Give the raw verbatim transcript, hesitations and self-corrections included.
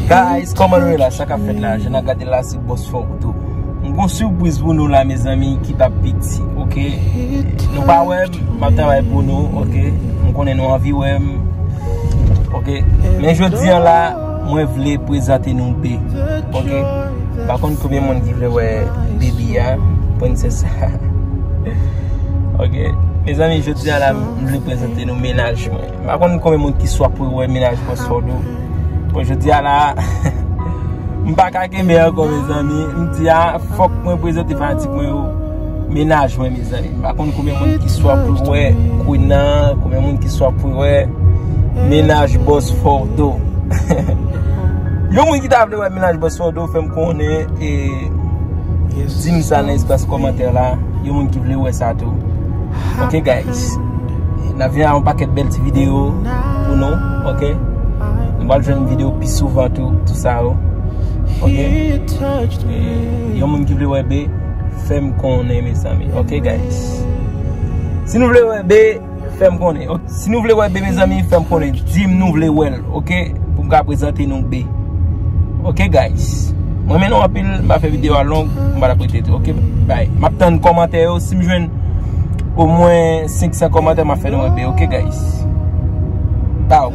Guys, kòman nou ye la? Sa k ap fèt la? Jan n ap gade la, se Bòs Fordo. M gon sipriz pou nou la, mezanmi, ki p ap piti, oke? Nou pa wè m, m ap travay pou nou, oke? M konnen nou anvi wè m, oke? Men jodi a la, mwen vle prezante nou B, oke? M pa konn konbyen moun ki vle wè baby a, prensès sa. Oke? Mezanmi, jodi a la, m vle prezante nou mennaj mwen. M pa konn konbyen moun ki swaf pou wè mennaj Bòs Fordo. Bon, jodi a la, m pa ka kenbe ankò, mezanmi. M di a, fòk mwen prezante fanatik mwen yo mennaj mwen, mezanmi. M pa konn konbyen moun ki swaf pou wè Queen nan, konbyen moun ki swaf pou wè mennaj Bòs Fordo. Yon moun ki ta vle wè mennaj Bòs Fordo, fè m konnen e di m sa nan espas kòmantè la. Yon moun ki vle wè sa tou. Oke, guys. N ap vin ak yon pakèt bèl ti videyo pou nou, oke? Nou pral jwenn videyo pi souvan tou, tou sa yo. Oke? E, yon moun ki vle wè B, fè m konnen, mezanmi. Oke, guys. Si nou vle wè B, fè m konnen. Oke? Si nou vle wè B, mezanmi, fè m konnen. Di m nou vle wè l, oke? Pou m ka prezante nou B. Oke, guys. Mwen renmen nou anpil, m pa fè videyo a long, m pa t ap rete tou, oke? Bye. M ap tann kòmantè yo. Si m jwenn omwen senk san kòmantè, m ap fè nou wè B, oke, guys? Pow.